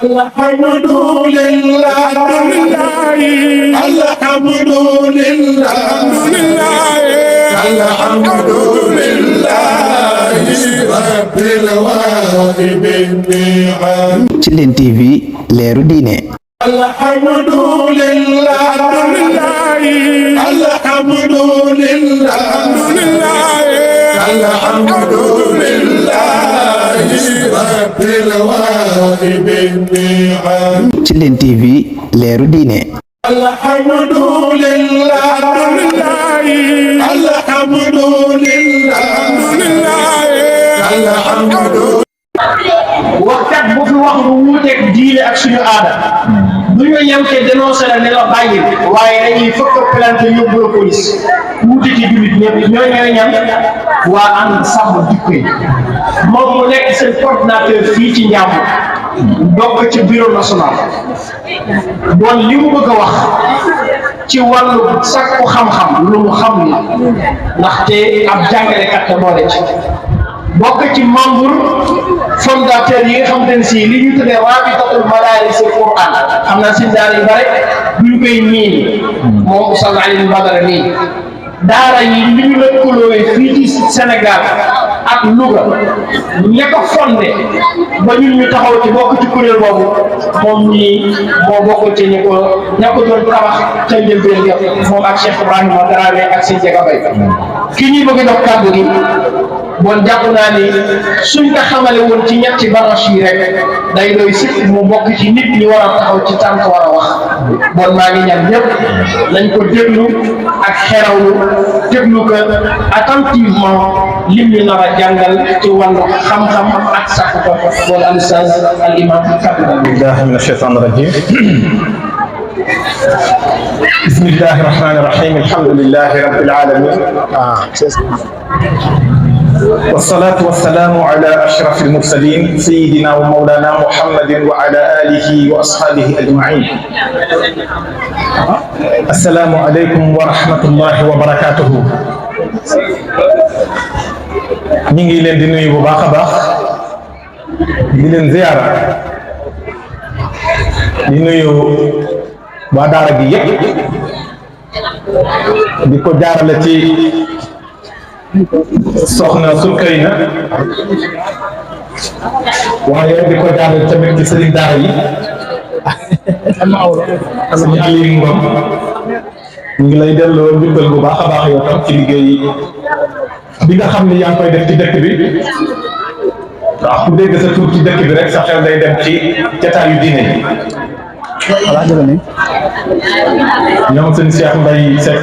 الحمد لله الحمد لله الحمد لله رب العالمين. Tilène TV leeru diine. الحمد لله الحمد لله الحمد لله رب العالمين. Tilène TV leeru diine. الحمد لله الحمد لله الحمد. waxkat bu fi wax lu wuuteeg diine ak suñu aada bu ñu ñëw te dénoncé la ne la bàyyi waaye dañuy fëkk plainte yóbbu la police wuute ci jullit ñëpp ñooy ñam waa ànd sàmm jikko yi moom mu nekk seen coordinateur fii ci Njàmbur bokk ci bureau national bon li mu bëgg a wax ci wàllu sàkku xam-xam lu mu xam ni ndaxte ab jàngalekat la boole ci bokk ci membre fondateur yi nga xamante ne si li ñu tuddee Rabitatul Madaaris Qur'an xam naa si daara yu bare duñ koy miin moom Oustaz Alioune Badara nii daara yi li ñu lëkkaloo fii ci Sénégal ak Louga ña ko fondé ba ñun ñu taxaw ci bokk ci kuréel boobu moom ñii moo bokk ci ña ko doon tabax ca njëlbeen ga moom ak Cheikh Ibrahima Dramé ak si Jega Bay ki ñuy bëgg a jox kàddu gi bon jàpp naa ni suñ ko xamale woon ci ñetti branche yi rek day doy sëkk mu bokk ci nit ñi war a taxaw ci tànk war a wax bon maa ngi ñaan ñëpp nañ ko déglu ak xerawlu déglu ko attentivement lim ñu nar a jàngal ci wàllu xam-xam ak sàkku ko bon al ustaz al imam billahi min ashaytan rajim bismillahi rahmani rahim alhamdulillahi rabbil alamin والصلاة والسلام على أشرف المرسلين سيدنا ومولانا محمد وعلى آله وأصحابه أجمعين. السلام عليكم ورحمة الله وبركاته. ñu ngi leen di nuyu bu baax a baax di leen ziyaara di nuyu waa daara gi yépp di ko jaarale ci soxna Sukayna waaye di ko jaarale tamit ci sëriñ daara yi sëriñ Aliou Ngom ñu ngi lay delloo njukkal bu baax a baax yow tam ci liggéey bi nga xam ne yaa ngi koy def ci dëkk bi ndax ku dégg sa tur ci dëkk bi rek sa xel day dem ci jataayu diine yi ñoom sëñ Cheikh Mbaye Seck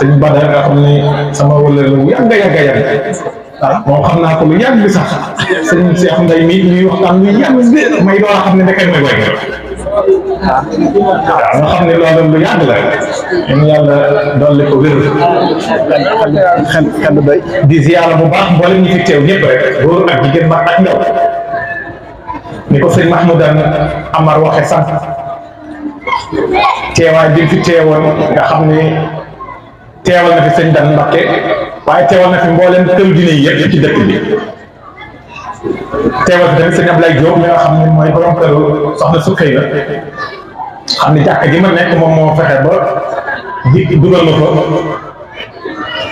sëñ Badar nga xam ne sama wëllëg la bu yàgg moom xam naa ko lu yàgg bi sax sëñ Cheikh Mbaye mi ñuy waxtaan lu yàgg may door a xam ne nekkee mooy woykat waaw nga xam ne loolu lu yàgg la ñun yàlla dolli ko wér xel doy di ziyaara bu baax mboolem ñi fi teew ñëpp rek góor ak jigéen mag ak ndaw ni ko sëñ Mahmoudan Amar waxe sànq teewaay bi fi teewoon nga xam ne teewal na fi sëñ Dan Mbakke waaye teewal na fi mboolem këru diine yi yëpp ci dëkk bi teewal fi tamit sëñ Ablaye Diop mi nga xam ne mooy borom këru soxna Sukayna xam ne jàkka ji ma nekk moom moo fexe ba di dugal na ko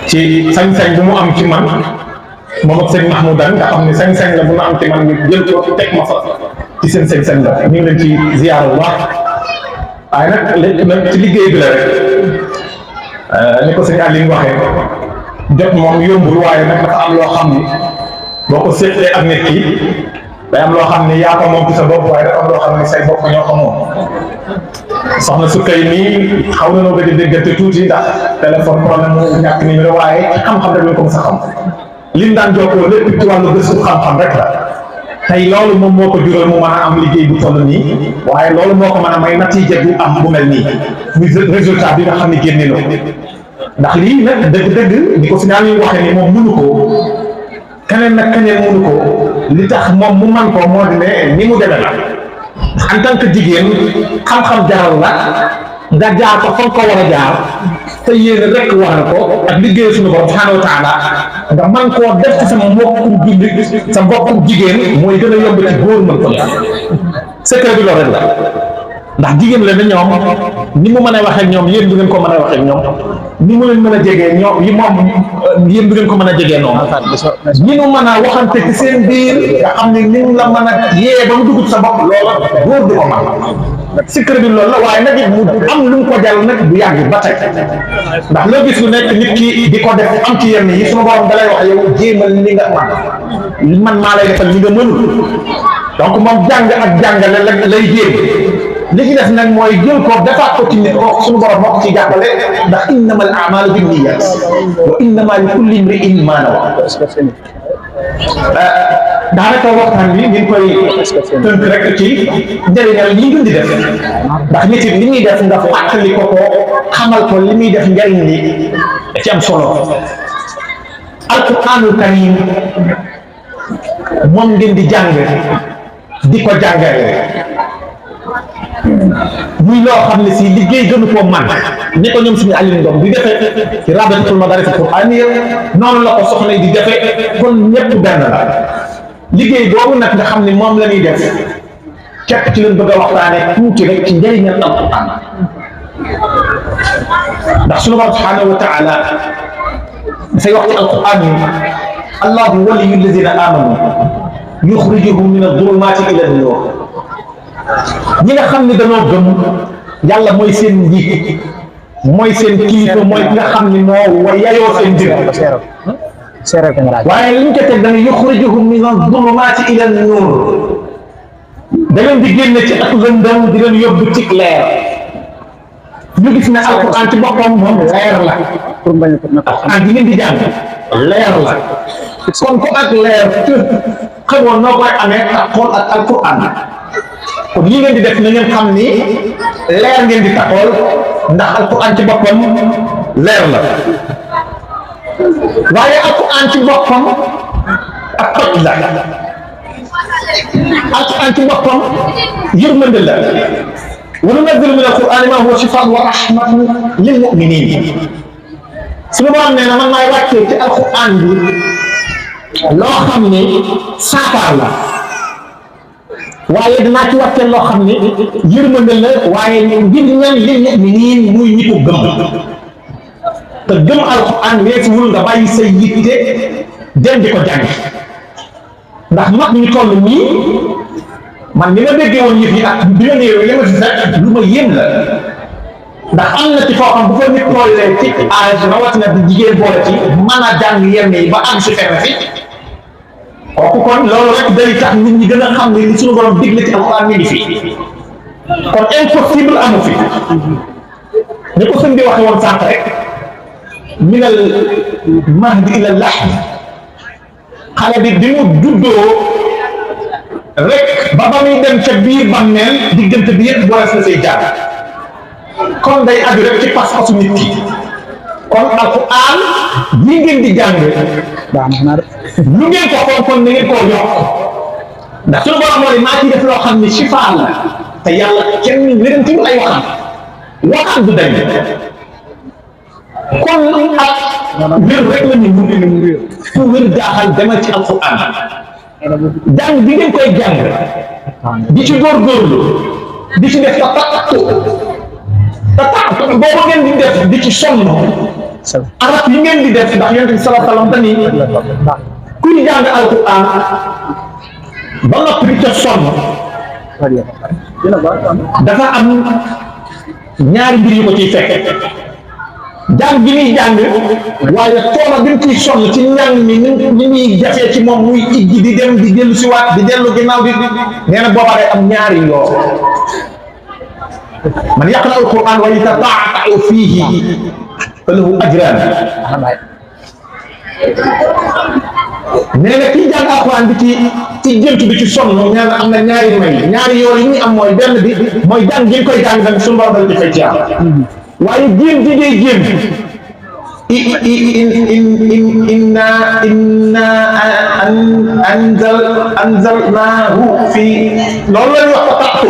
ci sañ-sañ bu mu am ci man moom ak sëñ Mahmoudan nga xam ne sañ-sañ la bu mu am ci man ñu jël ci teg ma fa ci seen sañ-sañ la ñu ngi leen ci ziyaara bu baax waaye nag léegi nag ci liggéey bi la rek ni ko sëñ Aliou waxee jot moom yombul waaye nag dafa am loo xam ni boo ko seetlee ak nit ki day am loo xam ni yaa ko moom ci sa bopp waaye dafa am loo xam ni say bopp ñoo ko moom soxna Sukay nii xaw na noo gëj a déggante tuuti ndax téléphone problème mu ñàkk numéro waaye xam-xam rek lañ ko mos a xam lim daan jokkoo lépp ci wàllu gëstu xam-xam rek la tey loolu moom moo ko jural mu mën a am liggéey bu toll nii waaye loolu moo ko mën a may natiija bu am bu mel nii muy résultat bi nga xam ne génne na ko ndax lii nag dëgg-dëgg ni ko si ñaan yi waxee ni moom mënu ko keneen nag keneen mënu ko li tax moom mu man ko moo di ne ni mu demee la en tant que jigéen xam-xam jaral la nga jaar ko fa ko war a jaar te yéen rek war ko ak liggéey suñu borom subhanahu wa taala nga man koo def ci sama mbokkum jullit sa mbokkum jigéen mooy gën a yomb ci góor mën ko secret bi loolu rek la ndax jigéen la ne ñoom ni mu mën a waxee ñoom yéen du ngeen ko mën a waxee ñoom ni mu leen mën a jegee ñoom yi moom yéen du ngeen ko mën a jegee noonu ni mu mën a waxante ci seen biir nga xam ne ni mu la mën a yee ba mu dugg sa bopp loola góor du ko mën secret bi loolu la waaye nag mu am lu mu ko jàll nag bu yàgg ba tey ndax loo gis lu nekk nit ki di ko def am ci yenn yi suma borom dalay wax yow jéemal li nga man maa lay defal li nga mënul donc moom jàng ak jàngale lay jéem li ci def nag mooy jël ko defaat ko ci nit ko suñu borom moo ko ci jàppale ndax innama al a'malu binniyat wa innama li kulli imri'in ma nawa daanaka waxtaan bi ngeen koy tënk rek ci njëriñal li ngeen di def ndax nit li muy def nga fàttali ko xamal ko li muy def njëriñ li ci am solo alquranul karim moom ngeen di jàng di ko jàngale muy loo xam ne si liggéey gënu koo man ni ko ñoom suñu Aliou Ndom di defee ci rabitatul madaris qur'aniyya noonu la ko soxna yi di defee kon ñëpp benn la liggéey boobu nag nga xam ne moom la ñuy def képp ci leen bëgg a waxtaane tuuti rek ci njëriñal alquran ndax suñu borom subhanahu wa taala dafay wax ci alquran yi allahu waliyu alladina amanu yuxrijuhum min adulumati ila an-nur ñi nga xam ne dañoo gëm yàlla mooy seen njiit mooy seen kilifa mooy ki nga xam ne moo yayoo seen njëg waaye liñ ko teg da nga yuxrijuhum min adulumati ila an-nur da leen di génne ci ak lëndëm di leen yóbbu ci leer ñu gis ne alquran ci boppam moom leer la alquran di ngeen di jàng leer la kon ko ak leer xamoon noo koy amee ak xool ak alquran kon lii ngeen di def na ngeen xam ni leer ngeen di taxool ndax alquran ci boppam leer la waaye alquran ci boppam ak toj la alquran ci boppam yërmande la wa nunazzilu min alqurani ma huwa shifaa'un wa rahmatun lil mu'minin suñu borom nee na man maay wàccee ci alquran bi loo xam ne saafara la waaye dinaa ci wàccee loo xam ne yërmande la waaye ngir ñan lil mu'minin muy ñi ko gëm te gëm alquran weesuwul nga bàyyi sa yitte dem di ko jàng ndax mag ñu toll nii man ni ma déggee woon yëf yi ak bi nga néew li ma gis rek lu ma yéem la ndax am na ci foo xam bu fa nit tollee ci âge rawatina di jigéen boole ci mën a jàng yenn yi ba am si fenn fi kooku kon loolu rek day tax nit ñi gën a xam ne li suñu borom digle ci alquran mi ngi fi kon impossible amu fi ni ko sëñ bi waxee woon sànq rek min al mahdi ila lahd xale bi bi mu juddoo rek ba muy dem ca biir bàmmeel diggante bi yëpp boole na say jaar kon day aju rek ci pas-pasu nit ki kon alquran yi ngeen di jàng lu ngeen ko xool kon na ngeen koo yokk ndax suñu borom moo ne maa ci def loo xam ne shifaa la te yàlla kenn wérantiwul ay waxam du dañ kon ak wér rek la ñu mun fu wér jaaxal demal ci alquran jàng bi ngeen koy jàng di ci góorgóorlu di ci def boobu ngeen di def di ci sonn arab yi ngeen di def ndax yonent bi sallallahu alayhi wa sallam dañuy kuy jàng alquran ba noppi di ca sonn dafa am ñaari mbir yu ko ciy fekk jàng bi ñuy jàng waaye coono bi mu ciy sonn ci njàng mi ni muy jafee ci moom muy ijji di dem di dellu si waat di dellu ginnaaw di nee na boobaa day am ñaari yoon man yaqra alquran wa yatataa'u fiihi falahu ajraan nee na kii jàng alquran bi ci jënt bi ci sonn nee na am na ñaari may ñaari yoon yi ñuy am mooy benn bi mooy jàng gi koy jàng nag suñu borom dañ fay ci am waaye jéem ji ngay jéem inna anzalnaahu fi loolu la ñuy wax ko taxtu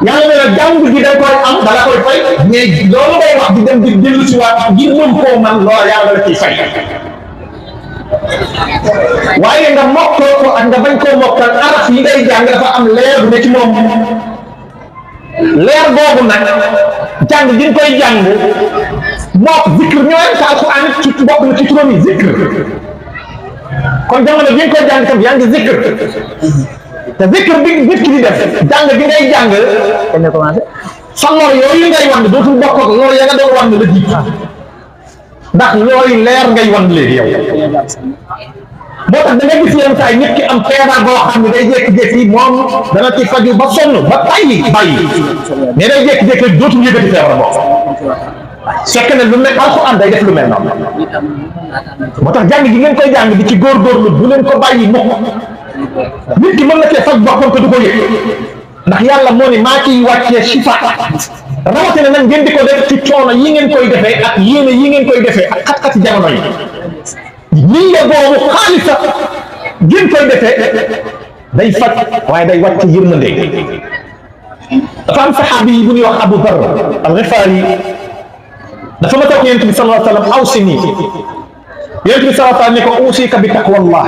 yàlla ne la jàng gi da koy am dala koy fay mais loolu ngay wax di dem di dellu si waat ngir mën koo man loolu yàlla la ciy fay waaye nga mokkal ko ak nga bañ koo mokkal araf yi ngay jàng dafa am leer bu ne ci moom leer boobu nag jàng gi nga koy jàng mook zikr ñooy sa alquran ci bokk na ci turam yi zikr kon jamono bi nga koy jàng tam yaa ngi zikr te zikr bi nit ki di def jàng bi ngay jàng sa lor yooyu ngay wan dootul bokk ak lor ya nga doon wan la jiitu ndax yooyu leer ngay wan léegi yow moo tax da nga gis yenn saa yi nit ki am feebar boo xam ne day jékki-jékki moom dana ci faju ba sonn ba bàyyi mais day jékki-jékki dootul yëkkati feebar boobu fekk ne lu mel alxuraan day def lu mel noonu moo tax jàng gi ngeen koy jàng di ci góorgóorlu bu leen ko bàyyi mukk nit ki mën na cee faj boppam te du ko yëg ndax yàlla moo ni maa ciy wàccee shifa rawatina nag ngeen di ko def ci coono yi ngeen koy defee ak yéene yi ngeen koy defee ak xat-xati jamono yi nii nga boobu xaalisa ngeen koy defee day faj waaye day wàcc yërmande dafa am saxaabi yi bu ñuy wax Abu Dar al-Ghifari dafa ma toog yonent bi sallallahu alayhi wa sallam awsini yonent bi sallallahu alayhi wa sallam ne ko usika bi taqwallah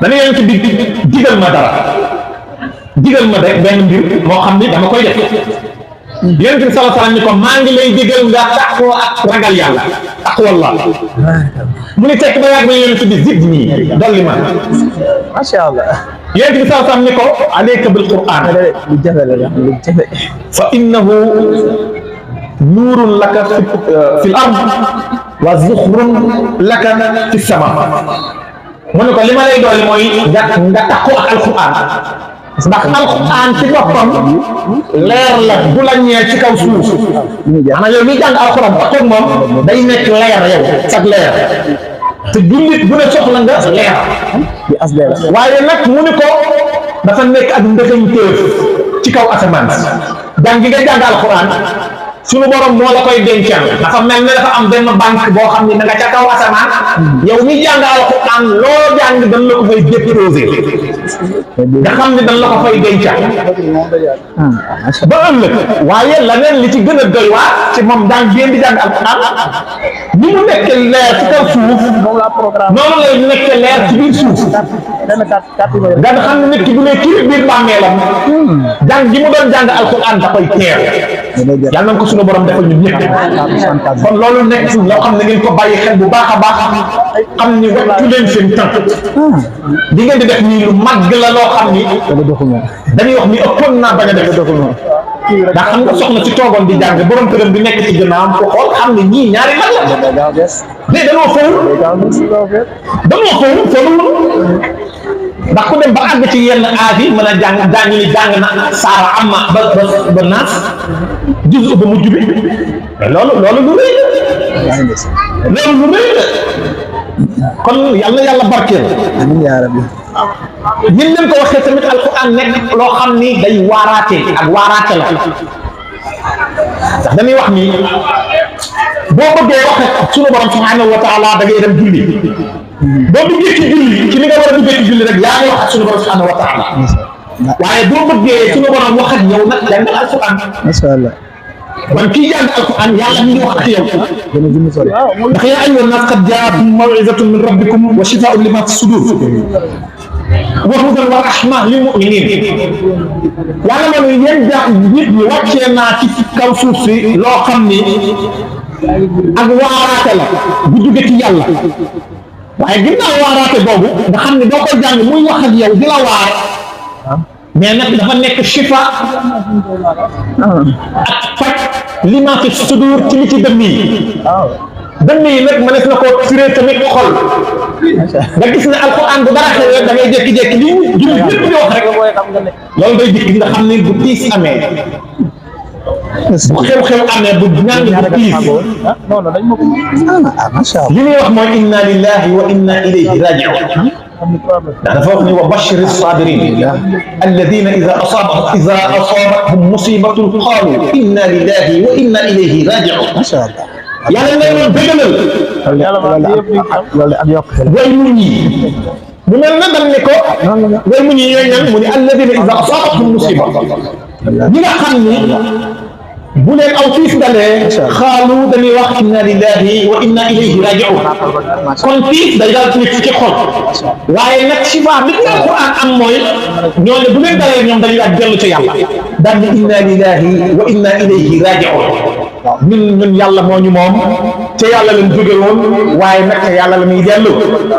dana yonent bi digal ma dara digal ma de benn mbir moo xam ni dama koy def yonent bi sallallahu alayhi wa sallam ni ko maa ngi lay digal nga taqoo ak ragal yàlla taqwallah mu ni tekk ba yàgg ba yonent bi zidni dolli ma macha allah yonent bi sallallahu alayhi wa sallam ni ko alayka bil quran lu jafe la lu jafe fa innahu nuurun laka fi l ard wa zuxrun laka fi sama mu ne ko li ma lay dolli mooy nga taqoo ak alquran ndax alquran ci boppam leer la du la ñeel ci kaw suuf maanaam yow mi jàng alquran ba toog moom day nekk leer yow sag leer te jullit bu ne soxla nga leer waaye nag mu ne ko dafa nekk ak ndëxañteef ci kaw asamaan si jàng gi nga jàng alquran suñu borom moo la koy dencal dafa mel ne dafa am benn banque boo xam ne da nga ca kaw asamaan yow mi jàng alquran loo jàng dañ la ko fay déposé nga xam ne dañ la ko fay dencal ba ëllëg waaye leneen li ci gën a doy waar ci moom daan génn di jàng alquran ni mu nekk leer ci kaw suuf noonu lay nekk leer ci biir suuf nga xam ne nit ki bu ne kii biir bàmmeelam jàng gi mu doon jàng alquran da koy teew yàlla nañ ko suñu borom defal ñun ñëpp kon loolu nekk loo xam ne ngeen ko bàyyi xel bu baax a baax xam ni wattu leen seen temps di ngeen di def nii lu màgg la loo xam ni dañuy wax ni ëppoon naa bañ a def ndax xam nga soxna ci toogoon di jàng borom këram bi nekk ci gannaawam ko xool xam ne ñii ñaari mag la mais dañoo foofu ndax ku dem ba àgg ci yenn aaj yi mën a jàng ñu ni jàng na saara amma ba naas juz ba mujj bi loolu lu rëy kon yàlla yàlla barkeel ñun leen ko waxee tamit alquran nekk loo xam ni day waaraate ak waaraate la ndax dañuy wax ni boo bëggee waxe sunu borom subhanahu wa taala da ngay dem julli boo duggee ci julli ci li nga war a duggee ci julli rek yaa ngi wax ak sunu borom subhanahu wa taala waaye boo bëggee sunu borom wax ak yow nag jàngal alquran macha allah man kii jàng alquran yàlla mi ngi wax ak yow ndax yaa ayyuhan naas qad jaakum maw'izatun min rabbikum wa shifaa'un lima fi sudur wa hudan wa rahma lil mu'minin yàlla ma ne yéen jaax nit ñi wàccee naa ci kaw suuf si loo xam ni ak waaraate la bu jóge ci yàlla waaye ginnaaw waaraate boobu nga xam ne doo ko jàng muy wax ak yow di la waar mais nag dafa nekk shifa ak faj li ma fi sudur ci li ci dënn yi dënn yi nag mënees na koo firee tamit xol nga gis ne alquran bu dara xew da ngay jékki-jékki li jullit ñëpp di wax rek loolu day dikk nga xam ne bu tiis amee bu xew-xew amee bu ñàng bu tiis li ñuy wax mooy inna lillahi wa inna ilayhi raji'un dafa wax ni wa bashiri sabirin alladina ida asabathum musibatun qalu inna lillahi wa inna ilayhi raji'un yàlla na leen bëggalal way muñ yi mu mel na dal ni ko way mu ñu ñooy ñan mu ni alladina ida asaabathum musiba ñi nga xam ni bu leen aw tiis dalee xaalu dañuy wax inna lillahi wa inna ilayhi raji'un kon tiis day daal nit ci xol waaye nag shifa bi ci alquran am mooy ñooñu bu leen dalee ñoom dañuy daal dellu ci yàlla daal ni inna lillahi wa inna ilayhi raji'un ñun yàlla moo ñu moom ca yàlla lañ jóge woon waaye nag ca yàlla la muy dellu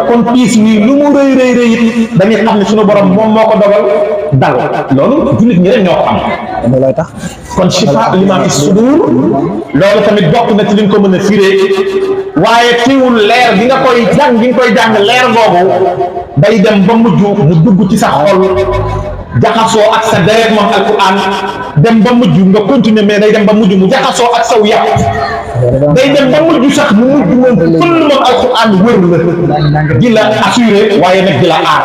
kon tiis wi lu mu rëy rëy rëy dañuy xam ne suñu borom moom moo ko dogal dal loolu jullit ñi rek ñoo ko am loolooy tax kon shifa lima fi sudur loolu tamit bokk na ci li nga ko mën a firee waaye teewul leer gi nga koy jàng leer boobu day dem ba mujj mu dugg ci sa xol jaxasoo ak sa deret moom alquran dem ba mujj nga continuer mais day dem ba mujj mu jaxasoo ak saw yàpp day dem ba mujj sax mu mujj moom fëll moom alquran wër la di la assuré waaye nag di la aar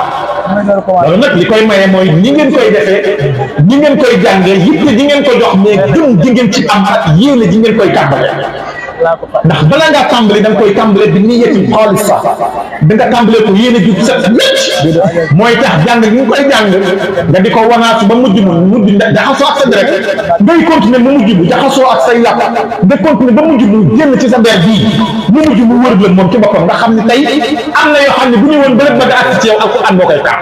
loolu nag li koy maye mooy ñi ngeen koy defee ñi ngeen koy jàngee yitte ji ngeen ko jox mais gëm ji ngeen ci am ak yéene ji ngeen koy tàmbalee ndax bala ngaa tàmbali da nga koy tàmbalee bi niyyati xaalisa da nga tàmbalee ko yéene ju set wecc mooy tax jàng gi nga koy jàng nga di ko wanaatu ba mujj mu mujj jaxasoo ak sa deret ngay continuer mu mujj mu jaxasoo ak say yàpp nga continuer ba mujj mu génn ci sa der bii mu mujj mu wër la moom ci boppam nga xam ne tey am na yoo xam ne bu ñu woon bële ba nga àgg ci yow alquran moo koy kaar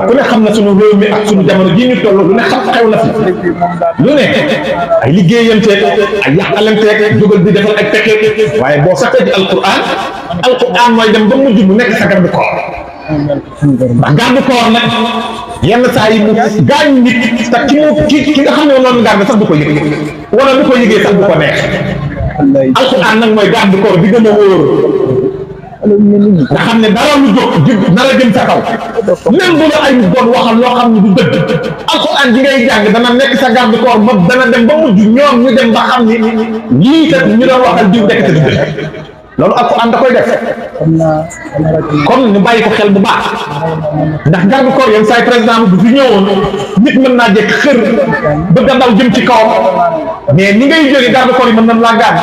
ku ne xam na suñu réew mi ak suñu jamono jii ñu toll lu ne xam xew na fi lu ne ay liggéeyanteeg ay yàqalanteeg jógal di defal ay pexe waaye boo saxee ci alquran mooy dem ba mujj mu nekk sa garde corps ndax garde corps nag yenn saa yi mu gaañ nit te ki nga xam ne noonu garde sax du ko yëg wala du ko yëgee sax du ko neex alquran nag mooy garde corps bi gën a wóor nga xam ne dara lu jóg nar a jëm sa kaw même bu la ay doon waxal loo xam ne du dëgg alquran ji ngay jàng dana nekk sa garde corps ba dana dem ba mujj ñoom ñu dem ba xam ni lii kat ñu doon waxal diw nekk te du dëgg loolu alquran da koy def kon ñu bàyyi ko xel bu baax ndax garde corps yenn saa yi par exemple bu fi ñëwoon nit mën naa jekk xër bëgg a daw jëm ci kawam mais ni ngay jógee garde corps yi mën na laa gaañ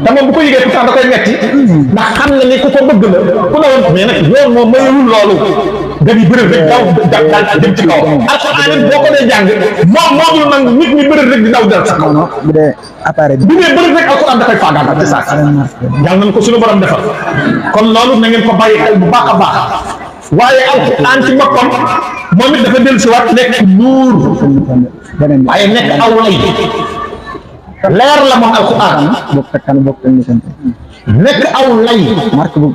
te moom bu ko yëgee pourtant da koy metti ndax xam na ni ku ko bëgg la ku la woon mais nag yoon moom mayewul loolu nga di bëri rek daw daal jëm ci kaw alquran it boo ko dee jàng moom moomul nangu nit ñi bëri rek di daw dal sa kaw bu dee appareil bu dee bëri rek alquran da koy faagaagal ci saa yàlla nañ ko suñu borom defal kon loolu na ngeen ko bàyyi xel bu baax a baax waaye alquran ci boppam moom it dafa dellu si waat nekk nuur waaye nekk aw lay leer la moom alquran nekk aw lay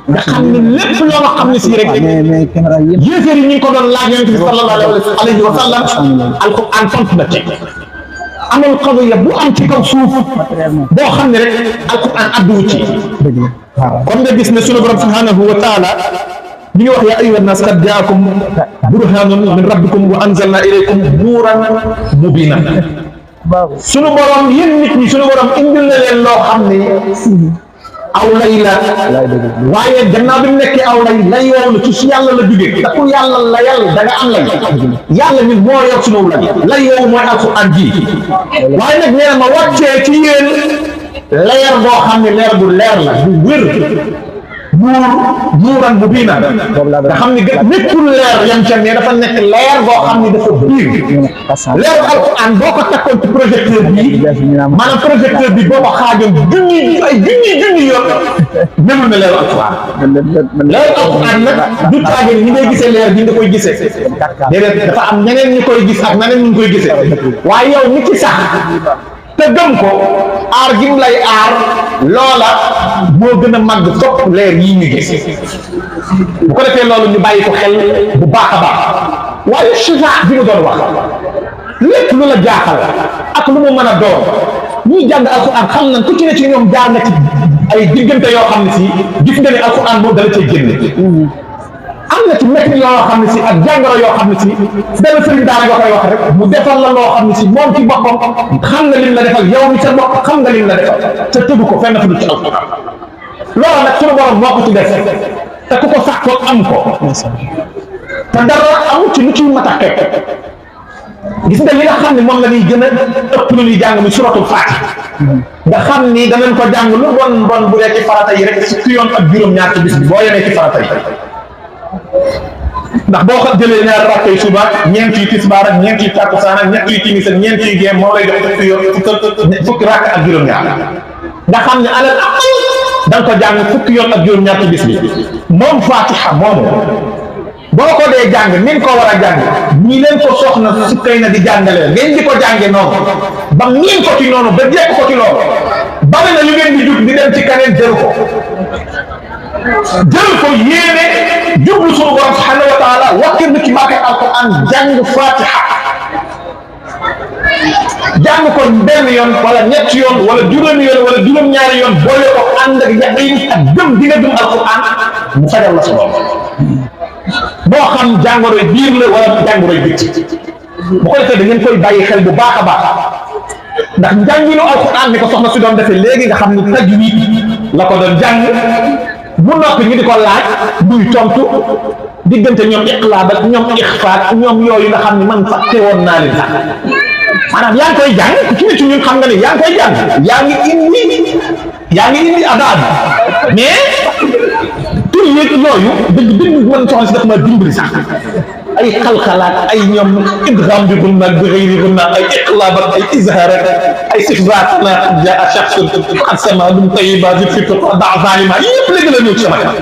nga xam ne lépp loo xam ne si rek yéeféer yi ñu ngi ko doon laaj yonent bi sallallahu alayhi wa sallam alquran tontu na ci amul qadiya bu am ci kaw suuf boo xam ne rek alquran adduwu ci kon nga gis ne sunu borom subhanahu wa taala mi ngi wax yaa ayyuha nnaas qad jaakum burhanun min rabbikum wa anzalna ilaykum nuuran mubinan sunu borom yéen nit ñi sunu borom indil na leen loo xam ne aw lay la waaye gannaaw bi mu nekkee aw lay woow la ci yàlla la jógee te ku yàlla la yàlla da nga am lay yàlla ñun moo yor sunu lay woowu mooy alquran ji waaye nag nee na ma wàccee ci yéen leer boo xam ne leer bu leer la bu wér nuuran mubiina nga xam ne nekkul leer yam ca ne dafa nekk leer boo xam ne dafa biir leeru alquran boo ko takkoon ci projecteur bi maanaam projecteur bi boo ko xaajoon junni yoon melul ne leeru alquran leeru alquran nag du caagin ñi ngay gisee leer bi nga koy gisee déedéet dafa am ñeneen ñi koy gis ak ñeneen ñu koy gisee waaye yow mi ci sax te gëm ko aar gi mu lay aar loola moo gën a màgg fopp leer yi ñu gis bu ko defee loolu ñu bàyyi ko xel bu baax a baax waaye shifa bi mu doon wax lépp lu la jaaxal ak lu mu mën a doon ñuy jàng alquran xam nañ ku ci ne ci ñoom jaar na ci ay diggante yoo xam ne si gis nga ne alquran moom dala cay génne am na ci métti yoo xam ne si ak jàngoro yoo xam ne si benn sëriñ daara nga koy wax rek mu defal la loo xam ne si moom ci boppam xam nga lim la defal yow mi sa bopp xam nga lim la defal te tëggu ko fenn fu du ci alquran loolu nag suñu borom moo ko ci def te ku ko sàkkoon am ko te dara amu ci lu ciy mat a xeeb gis nga li nga xam ne moom la ñuy gën a ëpp lu ñuy jàng mi suratul Faatiha nga xam ni danañ ko jàng lu bon bu dee ci farata yi rek fukki yoon ak juróom-ñaar ci bis bi boo yemee ci farata yi ndax boo ko jëlee ñaari rakkay suba ñeent yi tisbaar ak ñeent yi takkusaan ak ñett yi timis ak ñeent yi gee moo lay jox fukki rakk ak juróom-ñaar nga xam ne alal aqal da nga ko jàng fukki yoon ak juróom-ñaar ci bis bi moom Fatiha moomu boo ko dee jàng ni nga ko war a jàng ñi leen ko soxna sukkay na di jàngalee ngeen di ko jànge noonu ba miin ko ci noonu ba jekk ko ci loolu bari na lu ngeen di jug di dem ci kaneen jël ko yéene jublu suñu borom subhanahu wa taala wakkir na ci barke alquran jàng Fatiha jàng ko benn yoon wala ñetti yoon wala juróomi yoon wala juróom-ñaari yoon boole ko ànd ak yaqin ak gëm di nga gëm alquran mu fajal la sa bopp moo xam jàngoroy biir la wala jàngoroy bitti bu ko defee da ngeen koy bàyyi xel bu baax a baax ndax njànginu alquran ni ko soxna si doon defee léegi nga xam ni tajwid la ko doon jàng bu noppi ñu di ko laaj muy tontu diggante ñoom iqlaab ak ñoom ixfaat ñoom yooyu nga xam ne man fàtte woon naa leen sax maanaam yaa ngi koy jàng ci nit ñun xam nga ne yaa ngi koy jàng yaa ngi indi adaab mais tur yeeg yooyu dëgg man soxna si daf ma dimbali sax ay xalxalaat ay ñoom idgham bi gunna bi ghayri gunna ay iqlaab ak ay izhaar ak ay sifzaat na jaa shakhsun qad sama min tayyibatin fi da zalima yëpp léegi la ñëw ci sama xel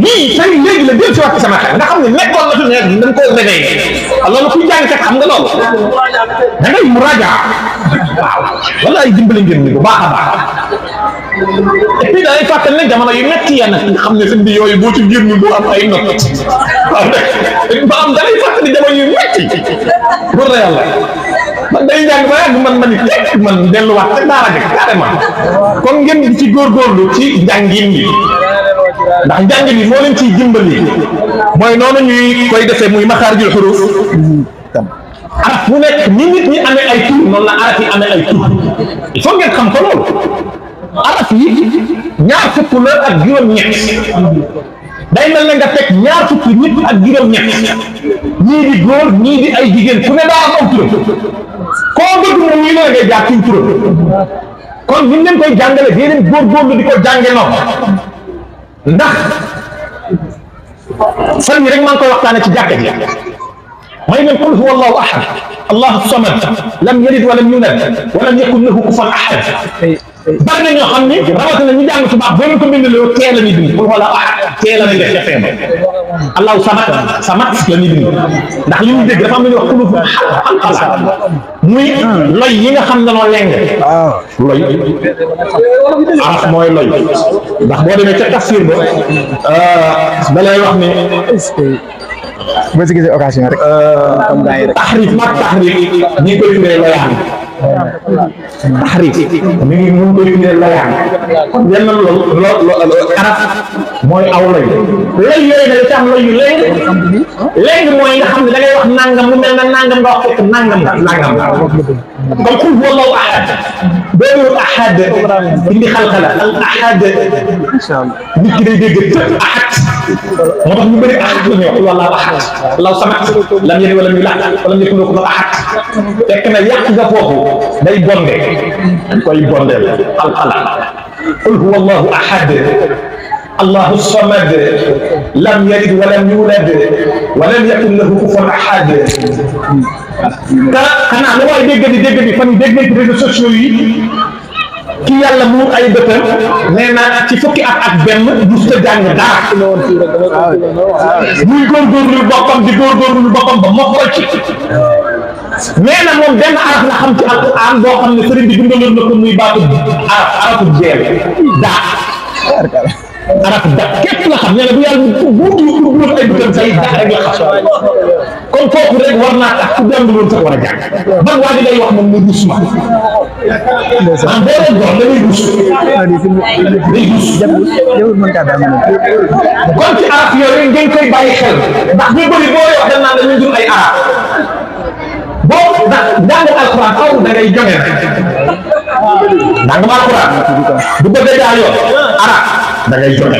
lii tey léegi la del ci wax ci sama xel nga xam ne nekkoon na fi nekk dañ koo réveillé loolu kuy jàng kat xam nga loolu da ngay muraaja waaw wala ay dimbali ngeen ni bu baax a baax et puis dañuy fàttali ne jamono yu metti ya nag nga xam ne seen bi yooyu boo ci génn du am ay not waaw ba am dalay fàttali jamono yu metti pour la yàlla man day jàng ba yàgg man ni tekk man delluwaat te daara jëkk carrément kon ngeen di ci góorgóorlu ci njàngin bi ndax njàngin bi moo leen ciy dimbali mooy noonu ñuy koy defee muy maxaarijul xuruuf araf bu nekk ni nit ñi amee ay tur noonu la araf yi amee ay tur il faut ngeen xam ko loolu araf yi ñaar fukk la ak juróom-ñett day mel na nga teg ñaar fukki nit ak juróom-ñett ñii di góor ñii di ay jigéen ku ne daa am turam koo bëgg moom ñii la ngay jaar ci turam kon ñu leen koy jàngale di leen góorgóorlu di ko jànge noonu ndax fan yi rek maa ngi koy waxtaane ci jàkka ji may leen qul huwa allahu ahad allahu samad lam yalid walam yulad walam yakun lahu kufuwan ahad bari na ñoo xam ni rawatina ñu jàng tubaab boo leen ko bindaloo teel la ñuy bind qul huwa allahu ahad teel la ñuy def ca feebar allahu samad la ñuy bind ndax li ñu dégg dafa am lu ñuy wax xulufu xalqala muy loy yi nga xam ne noo leng loy araf mooy loy ndax boo demee ca tafsir ba da lay wax ni boo si gisee occasion rek comme gars yi rek taxrif mag taxrif ñi koy firee loyaan taxrif mi ngi mun koy firee loyaan kon yenn loolu araf mooy aw loy yooyu da ci am loy yu léegi mooy nga xam ne da ngay wax nangam mu mel na nangam nga wax fekk nangam la comme qul huwa allahu ahad boobu ahad indi xalqala al ahad nit ki day dégg tëb ahad moo tax ñu bëri ahad la ñuy wax wallahu ahad allahu samad lam yalid walam yulad walam yakun lahu kufuwan ahad fekk na yàq nga foofu day bonde dañ koy bondeel xalqala qul huwa allahu ahad allahu samad lam yalid walam yulad walam yakun lahu kufuwan ahad te xanaa lu waay dégg di fan dégg ci réseaux sociaux yi ki yàlla mu ay bëtam nee na ci fukki at ak benn mus ta jàng dara muy góorgóorlu boppam di góorgóorlu boppam ba mokkal ci nee na moom benn araf la xam ci alquran boo xam ne sëriñ bi bindaloon na ko muy baatu arafu jeel daa araf da képp la xam nee na bu yàlla bu ay bëtam say da rek la xam kon kooku rek war naa tax ku jàng loolu sax war a jàng ban waa ji day wax moom mu rus ma man boo doon jox da ngay rus day rus kon ci araf yooyu ngeen koy bàyyi xel ndax ñu bëri boo wax dañ naan dañuy jur ay araf boo ndax njàng alquran aw da ngay joŋe rek njàng alquran bu bëggee daa yoon araf da ngay joŋe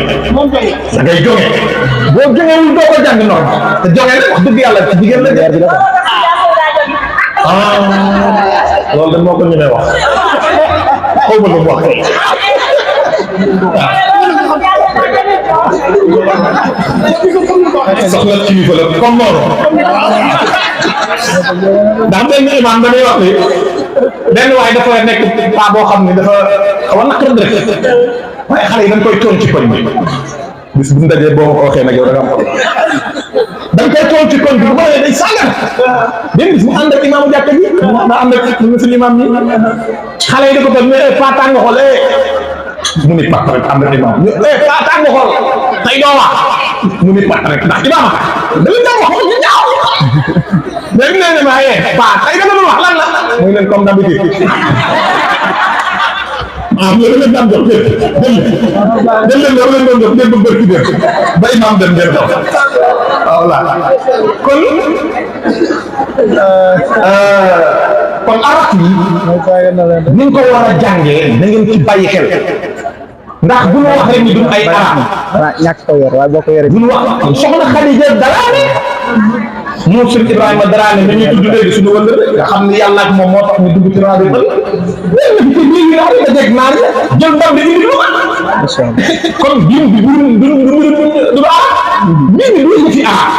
boo joŋewul doo ko jàng noonu te joŋe rek wax dëgg yàlla ci jigéen la loolu de moo ko ñu ne wax xaw ma lu mu wax soxla kilifa la comme noonu ndax benn imam dañuy wax ni benn waaye dafa nekk paa boo xam ne dafa xaw a naqar rek waaye xale yi dañ koy toon ci koñ bi bis bu ñu dajee boo ma ko waxee nag yow da nga am dañ koy toon ci koñ bi bu ko defee day sàngal benn bis mu ànd ak imaamu jàkka ji daa ànd ak suñu imam ñi xale yi da ko toog mais paa tàng xool mu ni pat rek ànd ak imam paa tàng xool tey doo wax mu ni pat rek ndax imaam dañu dem wax ñu ñaaw léegi nee na maa yee paa tey dama doon wax lan la muy leen comme d'habitude loolu la daan jox dem leen loolu leen doon jox dem ba bërki dem ba imam dem ngeen dox voilà kon arab yi ni nga ko war a jàngee na ngeen ci bàyyi xel ndax bu ñu wax rek ni duñ ay arab ñàkk ko yor waaye boo ko yoree bu ñu wax soxna Xadija Daraame moom Sëriñ Ibrahima Daraame mi ñuy tudd léegi suñu wëllë nga xam ni yàlla ak moom moo tax ñu dugg ci rajo ba léegi nag ci biir yi nga dégg naar jël ndam bi indi lu kon biir bi du arab biir bi du fi arab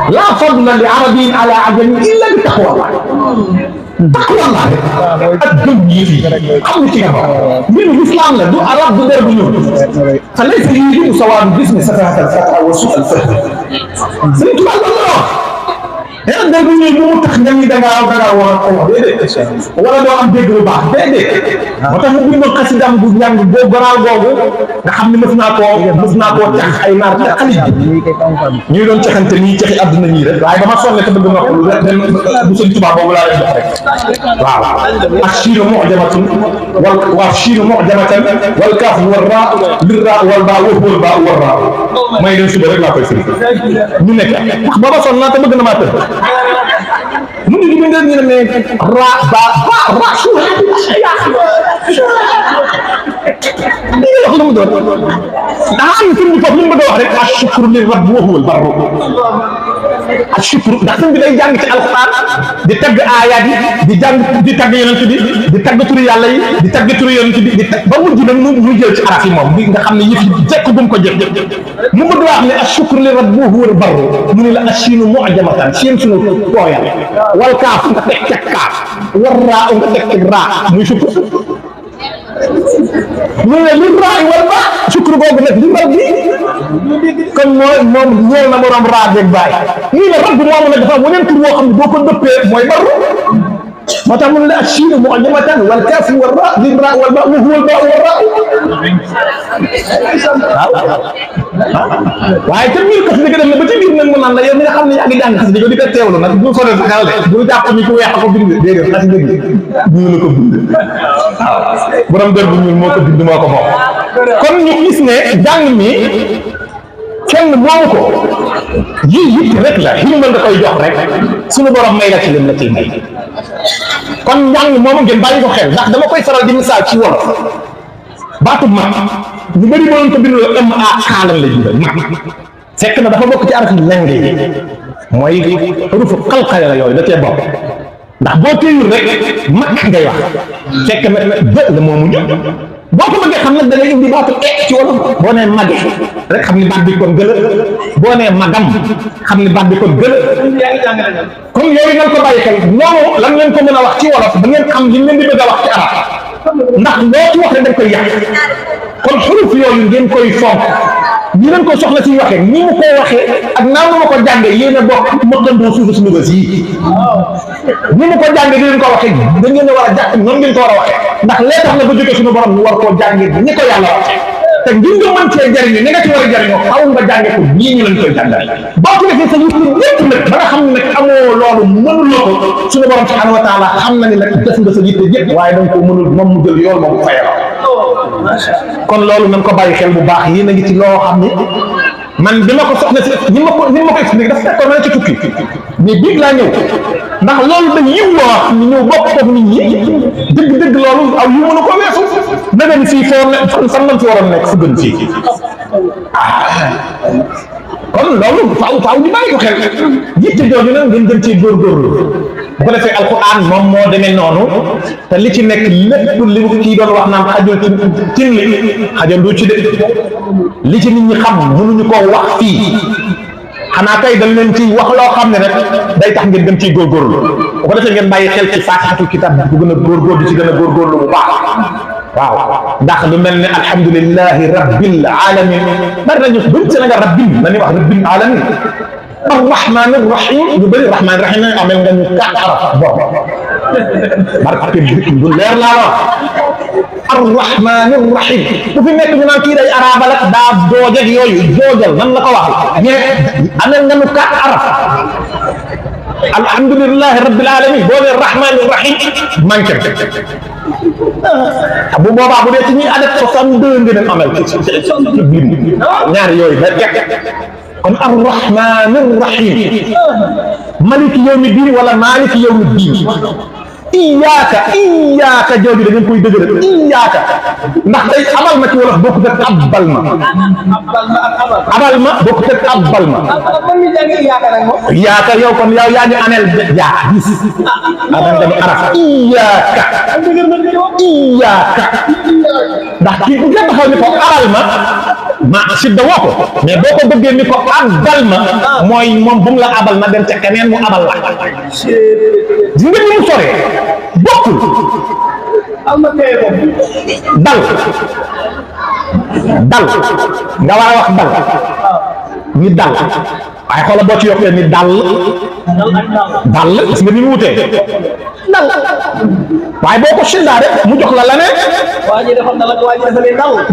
لا فضل لعربي على عجم الا بتقوى الله تقوى الله الدنيا am ci nga من الاسلام لا دو عرب دو درب ñoo فليس يجب سواء باسم سفاهة الفتى وسوء الفهم سنت الله yaa ngi dégg ñu mu tax ñam ñi da ngaa war a wax déedéet wala doo am dégg lu baax déedéet moo tax mu bindoon xasidam bu njàng boo garaaw googu nga xam ne mës naa koo tax ay naar ca xalit bi ñuy doon caxante nii caxi àdduna ñii rek waaye dama sonne te bëgg noppalu dem bu sëñ Tuubaa boobu laa leen jox rek waaw ak shiinu mu'jamatun wal shiinu mu'jamatan wal kaaf wal raa lir raa wal baa wal baa wal raa may leen suba rek laa koy firi ñu nekk ndax booba sonn naa te bëgg na maa tëdd mu ngi bindal ñu ne ra ba ra su ya ni wax lu mu doon daa am fi mu foofu li mu bëgg a wax rek ashukru li rabb wa huwa al-barr ashukru ndax sëñ bi day jàng ci alquran di tagg aayaat yi di jàng di tagg yonent bi di tagg turu yàlla yi di tagg turu yonent bi di ba mujj nag mu jël ci araf yi moom bi nga xam ne yëf yi jekk bu mu ko jëf mu bëgg wax ne ashukru li rabb wa huwa al-barr mu ne la ashinu mu'jamatan seen sunu tooyal wal kaaf nga teg ca kaaf war raa nga teg ca raa muy sukkur mu ne li raa wal ba sukkur boobu nag li mar bi kon moom ñëw na borom raa beeg baay nii la rabb moomu nag dafa am weneen tur boo xam ne boo ko dëppee mooy barru moo tax mu ne la ashinu mu'jamatan wal kaaf war raa li raa wal ba wa huwa al baa war raa waaye te biir xas dëgg dem na ba ci biir nag mu naan la yow mi nga xam ne yaa ngi jàng xas dëgg di ko teewlu nag bu sonal sa xel de bu jàpp ni ku weex ko bind déedéet xas dëgg ñu la ko bind waaw borom dër bu ñuul moo ko bind moo ko moom kon ñu gis ne jàng mi kenn moomu ko yii it rek la ximbal nga koy jox rek suñu borom may la ci lim la ciy may kon njàng moomu ngeen bàyyi ko xel ndax dama koy faral di misaal ci wolof baatu mag ñu bëri mënoon ko bindoo ma xaalan la jubal mag fekk na dafa bokk ci araf yi leng yi mooy rufu xalxale la yooyu da cee bokk ndax boo téyul rek mag ngay wax fekk na bë la moomu ñu boo ko bëggee xam nag da ngay indi baatu ci wolof boo nee mage rek xam ni baat bi kon gëla boo nee magam xam ni baat bi kon gëla kon yooyu ngeen ko bàyyi xel noonu lan ngeen ko mën a wax ci wolof da ngeen xam li ngeen di bëgg a wax ci arab ndax loo ci wax rek dañ koy yàq kon xuruf yooyu ngeen koy fonk ñi leen ko soxla ci waxee ni mu ko waxee ak naa mu ma ko jàngee yéen a bokk mëkkandoo suufu suñu bës yi ni mu ko jàngee di leen ko waxee da ngeen a war a jàpp noonu ngeen ko war a waxee ndax lee tax na ba jógee suñu borom ñu war koo jàngee ni ko yàlla waxee te ngir nga mën cee jariñu ni nga ci war a jariñoo xaw nga jàngee ko ñii ñu leen koy jàngal boo ko defee sa yitte yépp nag ba nga xam ne nag amoo loolu mënuloo ko suñu borom subhanahu wa taala xam na ni nag def nga sa yitte yépp waaye da nga ko mënul moom mu jël yool moom fayal kon loolu nañ ko bàyyi xel bu baax yéen a ngi ci loo xam ne man bi ma ko soxla si ni ma ko expliqué dafa fekkoon na ci tukki mais biig laa ñëw ndax loolu dañ yiw loo xam ne ñëw bokk ko nit ñi dëgg-dëgg loolu aw yu mënu ko weesu na ngeen fii foo ne fan lañ fi waroon nekk fu gën fii kon loolu faaw ñu bàyyi ko xel yitte jooju nag ngeen gën cee góorgóorlu bu ko defee alquran moom moo demee noonu te li ci nekk lépp li kii doon wax naan xajul ci cin li xajandu ci de li ci nit ñi xam mënuñu koo wax fii xanaa kay dañ leen ci wax loo xam ne rek day tax ngeen dem ciy góorgóorlu bu ko defee ngeen bàyyi xel ci faatixatul kitab bu gën a góorgóorlu ci gën a góorgóorlu bu baax waaw ndax lu mel ne alhamdulillahi rabbil alamin bari nañu buñ Sénégal rabbil na ni wax rabbil alamin arrahman arrahim ñu bëri rahman rahim na amel nga ñu 4 araf bon barke du leer laa wax arrahman arrahim bu fi nekk ñu naan kii day arabal ak daa doojal yooyu doojal nan la ko wax mais amel nga ñu 4 araf alhamdulillahi rabbil alamin boo ne rahman arrahim manqué bu boobaa bu dee ci ñuy adat 62 ngeen amel ci biir ñaari yooyu ba jekk kon arrahman arrahim maliki yawmi diin wala maliki yawmi diin iyaaka jooju da ngeen koy dëgëral iyaaka ndax day abal ma ci wolof bokkut ak abbal ma abal ma bokkut ak abbal ma iyaaka yow kon yow yaa ngi anel yaa gis adanga araf iyaaka ndax kii bu ngeen taxaw ni ko abal ma sidda woo ko mais boo ko bëggee ni ko abbal ma mooy moom bu mu la abal ma dem ca keneen mu abal la gis nga ni mu soree bokkul dal nga war a wax dal ni dal waaye xoolal boo ci yokkee ni dal gis nga ni mu wutee dal waaye boo ko sindaa rek mu jox la leneen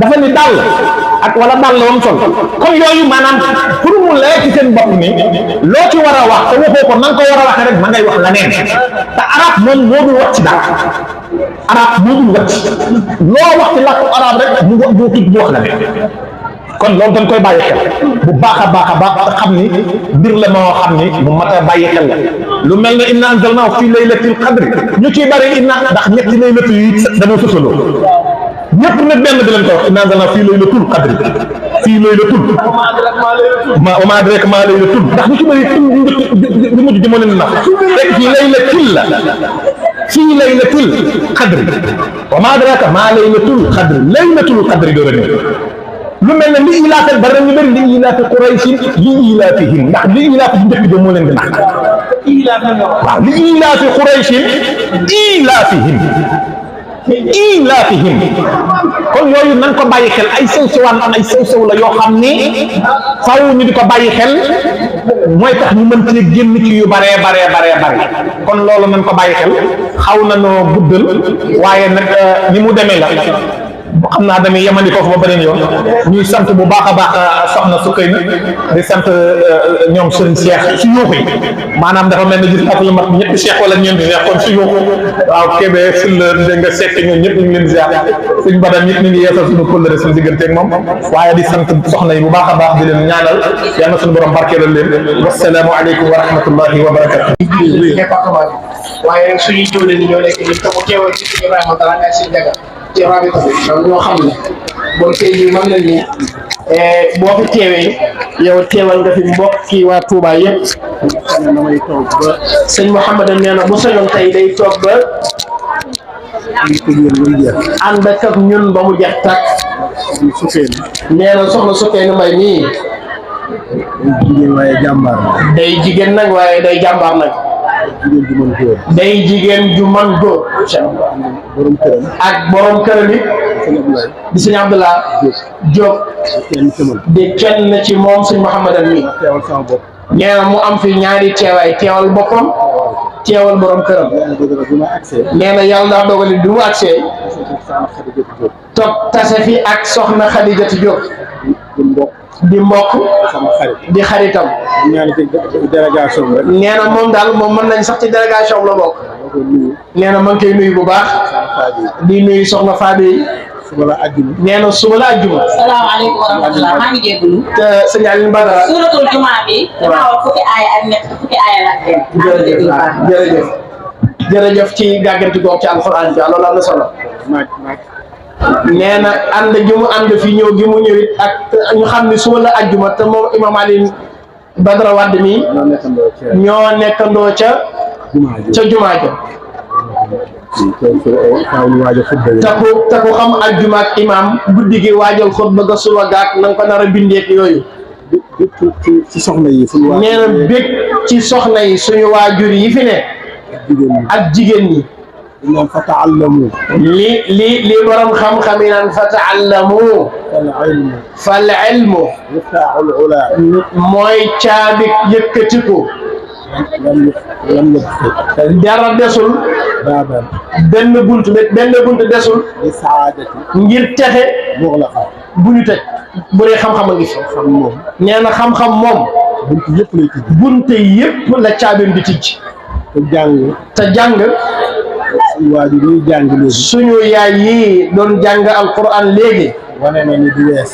dafa ni dal ak wala dal la wam sol kon yooyu maanaam pour mu leer ci seen bopp ni loo ci war a wax te waxoo ko na nga ko war a waxee rek ma ngay wax leneen te arab moom moo dul wax ci dara arab moo dul wax loo wax ci làkku arab rek mu wax leneen kon loolu dañ koy bàyyi xel bu baax a baax te xam ni mbir la moo xam ni mu mat a bàyyi xel la lu mel ne inna anzalnaahu fii laylatil qadri ñu ciy bari inna ndax ñetti laylatu yi dañoo sësaloo ñëpp nag benn bi leen ko wax inna anzalnaahu fii laylatul qadri fii laylatul wa maa adraaka maa laylatul ndax ñu ci bari lu mujj ji moo leen nax rek fii laylatil la fii laylatil qadri wa maa adraaka maa laylatul qadri doo lu mel ne li ilaafal bari nañu bëri li ilaafi Quraysin li ilaafihim ndax li ilaafi bu njëkk bi moo leen di nax waaw li ilaafi Quraysin ilaafihim kon yooyu nañ ko bàyyi xel ay sew la yoo xam ni faaw ñu di ko bàyyi xel mooy tax ñu mën cee génn ci yu bare kon loolu nañ ko bàyyi xel xaw na noo guddal waaye nag ni mu demee la xam naa damay yemandi foofu ba beneen yoon ñuy sant bu baax a baax soxna Sukayna di sant ñoom sëriñ Cheikh su yuuxu yi maanaam dafa mel ne gis ak lu mat ñetti Cheikh wala ñeenti Cheikh kon su yuuxu waaw Kébé fil la dégg nga seet ñoom ñëpp ñu ngi leen ziar suñ badam ñëpp ñu ngi yeesal suñu kóllëre suñu digganteeg moom waaye di sant soxna yi bu baax a baax di leen ñaanal yal na suñu borom barkeelal leen wasalaamu aleykum wa rahmatullahi wa barakatu département bi waaye suñuy jóole ni ñoo nekk ni te mu teewal ci suñu Ibrahima dara ngay si jaga ci rabi ko ñoo xam ne bon tey jii mën nañ ni boo fi teewee yow teewal nga fi mbokk kii waa Touba yëpp damay toog ba sëñ Mouhamadou nee na bu soñoon tey day toog ba ànd ak ñun ba mu jeex tàkk nee na soxna Sukeyna Mbay mii day jigéen nag waaye day jàmbaar nag day jigéen ju man góor ak borom këram it di sëñ Abdallah Diop di kenn ci moom sëñ Mouhamadou mi nee na mu am fi ñaari teewaay teewal boppam teewal borom këram nee na yàlla ndax dogali du mu agsee toog tase fi ak soxna Xadijatu Diop di mbokk di xaritam nee na moom daal moom mën nañ sax ci délégation la bokk nee na ma ngi koy nuyu bu baax di nuyu soxna Fadi nee na suba la àjjuma. salaamaaleykum wa rahmatulah maa ngi jégalu. te sëñ Alioune Badara. suuratul jumaa bi. damaa wax fukki aaya ak ñett fukki aaya la ak benn. jërëjëf ci gàgganti googu ci alxuraan bi loolu am na solo. nee na ànd gi mu ànd fi ñëw gi mu ñëwit ak ñu xam ni suba la àjjuma te moom Imam Alioune Badara Wade mi ñoo nekkandoo ca ca jumaa ja te ku xam aljuma ak imaam guddi gi waajal xutba ga suba gaak na nga ko nar a bindeek yooyu ci soxna yi nee na bég ci soxna yi suñu waajur yi fi ne ak jigéen ñi ñoom fa taallamu li borom xam-xam yi naan fa taallamu fal ilmu miftaaxul ulaa mooy caabi yëkkatiku dara desul benn bunt desul li saadati ngir texe muxlaqa bu ñu tëj bu dee xam-xam a ngi fi xam moom nee na xam-xam moom buntu yëpp lay tijji bunte yëpp la caabim di tijj te jàng suñu waajur yi jàng léegi suñu yaay yi doon jàng alquran léegi wane na ni du wees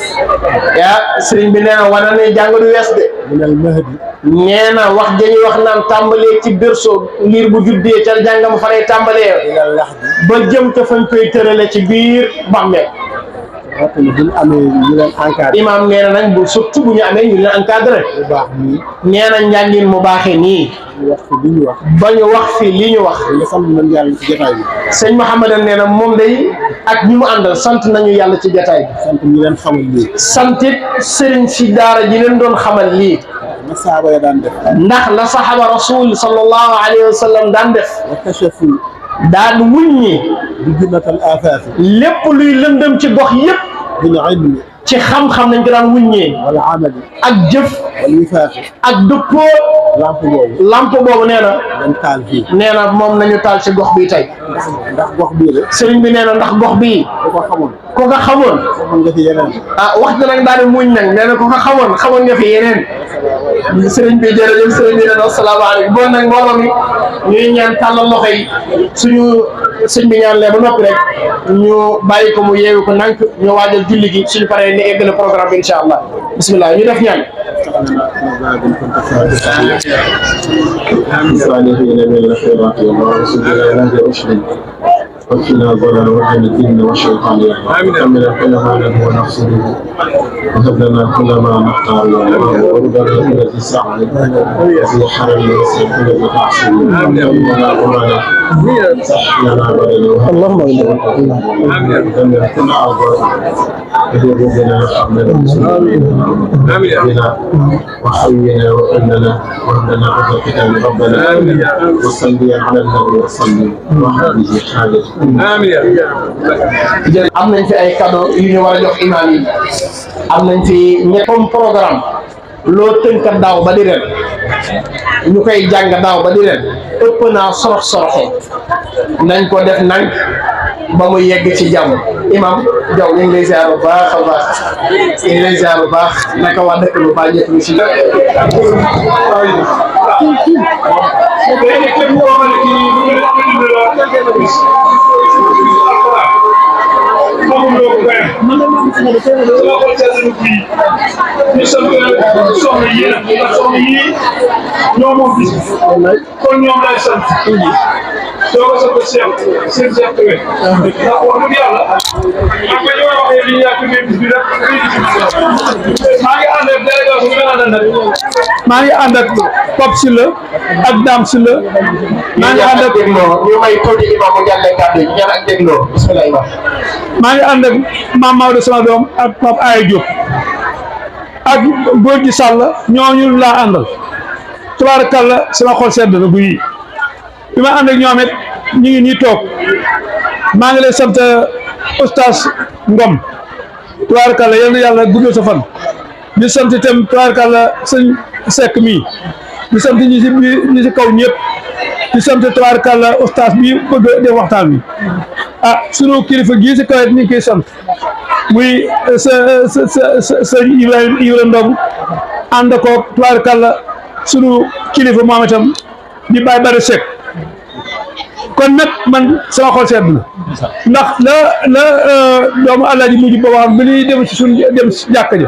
yaa sëriñ bi nee na wane na jàng du wees de minal mahdi nee na wax dañuy wax naan tàmbalee ci berceau liir bu juddee ca jàngam fa lay tàmbalee ilal laxdi ba jëm te fañ koy tërale ci biir bàmmeel waxtu ni buñ amee ñu leen encadré imaam nee na nag bu surtout bu ñu amee ñu leen encadré bu baax nii nee na njàngin mu baaxee nii ñu wax fi li ñu wax ba ñu wax fi li ñu wax nga sant nañ yàlla ci jotaay bi sëñ Mouhamadou nee na moom day ak ñi mu àndal sant nañu yàlla ci jotaay bi sant ñi leen xamal lii santit sëriñ si daara ji leen doon xamal lii na saaba ya daan def ndax la saxaba rasul sallallahu alayhi wa sallam daan def wa kashafu daan wuññi bi junnatal afaafi lépp luy lëndëm ci gox yépp bil ilmi ci xam-xam nañ ko daan wuññee wal amali ak jëf wal wifaafi ak dëppoo lamp boobu nee na dañ taal fii nee na moom nañu taal ci gox bi tey ndax gox bii de sëriñ bi nee na ndax gox bii ku ko xamoon ku ko xamoon xamoon nga fi yeneen wax na nag daal di muñ nag nee na ku ko xamoon nga fi yeneen sëriñ bi jërëjëf sëriñ bi nee na asalaamaaleykum bon nag mbooloo mi ñuy ñaan tàllal loxo yi suñu sëñ bi ñaan lee ba noppi rek ñu bàyyi ko mu yeewu ko nank ñu waajal julli gi suñu paree ni eggale programme bi incha allah bismillah ñu def ñaan الصالحين من الخيرات والرسل إلى نهج رشد وقنا ضلال وعن الدين والشيطان وكمل العلماء ونفسه وهب لنا كل ما نختار ورد التي سعد في حرم الذي تعصي ولا غمنا صح لنا بدنا اللهم دمر كل أعضاء بنا حمل بنا وحينا وإننا وإننا عز الكتاب ربنا وصلي على النبي وصلي وحبه حاجه am nañ fi ay cadeau yu ñu war a jox imaam yi am nañ fi ñettom programme loo tënk daaw ba di ren ñu koy jàng daaw ba di ren ëpp naa soroxe nañ ko def nang ba mu yegg ci jàmm imam Jaw ñu ngi lay ziar bu baax a baax ñu ngi lay ziar bu baax naka waa dëkk bu baax ñëpp ñu si ñu sant soxna yi ndax soxna yi ñoo moom bis kon ñoom lay sant soo ko sant seen Cheikh Touré ndax wax dëgg yàlla ak ñu war a waxee li ñàkk bis bi rek maa ngi ànd ak délégation bi nga àndal nag maa ngi ànd ak Pape Sylla ak Dame Sylla maa ngi ànd ak ñu may tuuti imam mu jàllee kàddu yi ñaan ak dégloo bismillah imam maa ngi ànd ak Mame Maodo sama doom ak Pape Aye Diop ak góor gi Sall ñooñu laa àndal tabaarakalla sama xol sedd na guy bi ma ànd ak ñoom it ñu ngi nii toog maa ngi lay sant oustaz Ngom tabaarakalla yal na yàlla guddal sa fan di sant itam tabaarakalla sëñ Seck mii di sant ñi si kaw ñëpp di sant tabaarakalla oustaz bi bëgg a def waxtaan bi sunu kilifa gii si kaw it ñu ngi koy sant muy sa Ibrahima Ndong ànd ko tubaarkàlla sunu kilifa moom itam di Baye Bari Seck kon nag man sama xol sedd na ndax la doomu Alaaji mujj ba wax bi ñuy dem si suñu dem si jàkka ji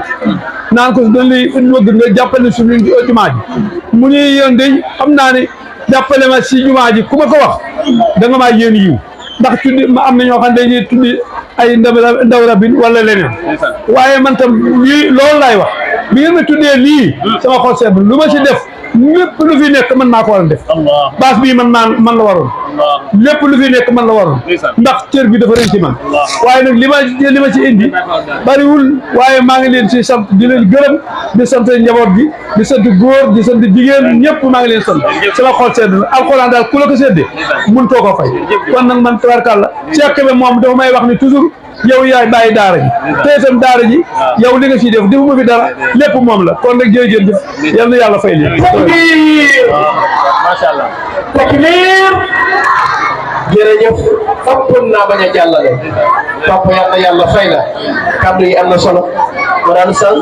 naan ko dañ lay bëgg nga jàppale suñu jumaa ji mu ñuy yoon de xam naa ne jàppale ma si jumaa ji ku ma ko wax da nga maa yéen yiw ndax tuddi ma am na ñoo xam ne dañuy tuddi ay ndaw rabin wala leneen waaye man tam lii loolu laay wax bi ngeen ma tuddee lii sama xol sedd lu ma si def lépp lu fi nekk man maa ko war a def baas bii man la waroon lépp lu fi nekk man la waroon ndax cër bi dafa rëy ci man waaye nag li ma ci indi bariwul waaye maa ngi leen ci sant di leen gërëm di sant njaboot gi di sant góor di sant jigéen ñëpp maa ngi leen sant sama xol sedd na alxuraan daal ku la ko séddee mun too ko fay kon nag man tabarkàlla Cheikh Kébé moom dafa may wax ni toujours yow yaay bàyyi daara ji te itam daara ji yow li nga ciy def defuma fi dara lépp moom la kon nag jërëjëf yal na yàlla fay leen. macha allah. takbir. jërëjëf fappoon naa bañ a jàllale. papa yàlla fay la. kàddu yi am na solo. ma daan sal